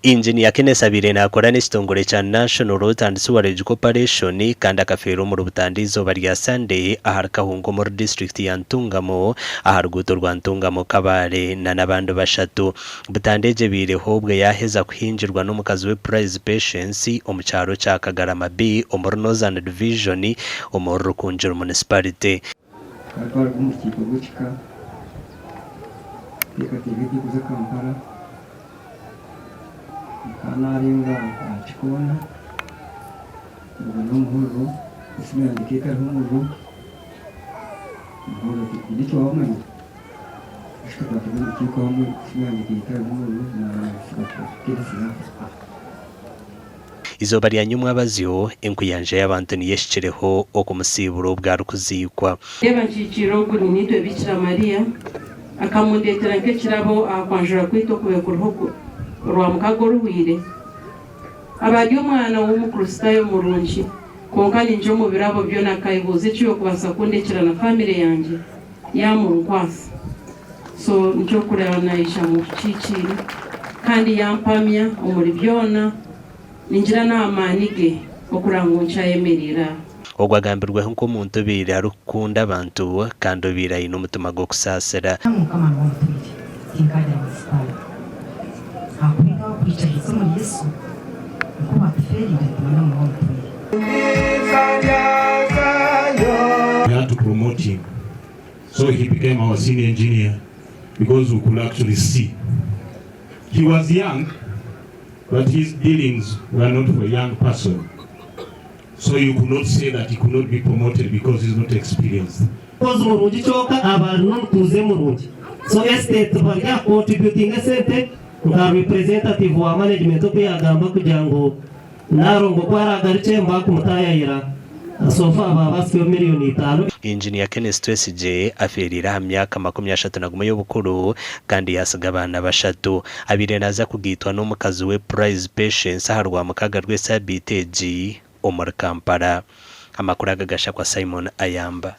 Inginiya Kenneth abaire naakora n'ekitongore kya National Water and Sewerage Corporation kandi akafeera omuri Butanda eizooba rya Sande ahari Kahunga omuri disiturikiti ya Ntungamo aha ruguuto rwa Ntungamo Kabale na n'abandi bashatu. Butanda egi ebaireho obwe yaaheza kuhingirwa n'omukazi we Praise Patience omu kyaro kya Kagarama B omuri Northern Division omuri Rukungiri Municipality. Tukaba twaruga omu rukiiko rw'ekika kuteekateeka eby'okuza Kampala. Nkaba naarenga aha kikoona nabona omuhuriro, esimu yangye ekaba etariho omuriro, omuhuriro tihaine eki waamanya. Bwanyima twaba turi omu rukiiko hamwe esimu yangye ekaba etariho omuriro naamanya ngu Kenneth yaafa. Eizooba rya nyomwabazyo, enkuyanja y'abantu niyo ehikireho okumusiibura obwo arikuziikwa. Reeba nkiikiire ogu nyinaitwe Bikira Mariya, akamundeetera nk'ekirabo aha kwanjura kwaitu okube kuriho Orwamukaga oruhweire. Aba ari omwana w'Omukristaayo murungi, kwonka ningira omu birabo byona akaebuuza eki yookubaasa kundekyera na famire yangye, yaamunkwasa. So nikyo orikureeba naija mukiikiire kandi yampamya omuri byona. Ningira n'amaani ge okureba ngu nkyayemereire aha. Ogwo agambirweho nk'omuntu obaire arikukunda abantu kandi obaire aine omutima gw'okusaasira. Mukama niwe omutwire, tinkagira ngu Sitaane. Ahakuba itwe abakwikiririza omuri Yesu, nikwo baatufeereire, nitumanya ngu niwe omutwire. We had to promote him so he became our senior engineer because we could actually see he was young but his dealings were not for a young person so you could not say that he could not be promoted because he's not experienced. Mukozi murungi kyoka aba ari n'omutuuze murungi so estate bari aha contributinga esente nka representative wa management oku yagamba kugira ngu Nalongo ku aragarukye mbakumutayayira so far babasweho miriyoni itano. Engineer Kenneth Twesigye afeereire aha myaka 31 y'obukuru kandi yaatsiga abaana bashatu. Abaire naaza kugaitwa n'omukazi we Praise Patience aha Rwamukaga rw'esaabiiti egi omuri Kampala. Amakuru aga gashakwa Simon Ayamba.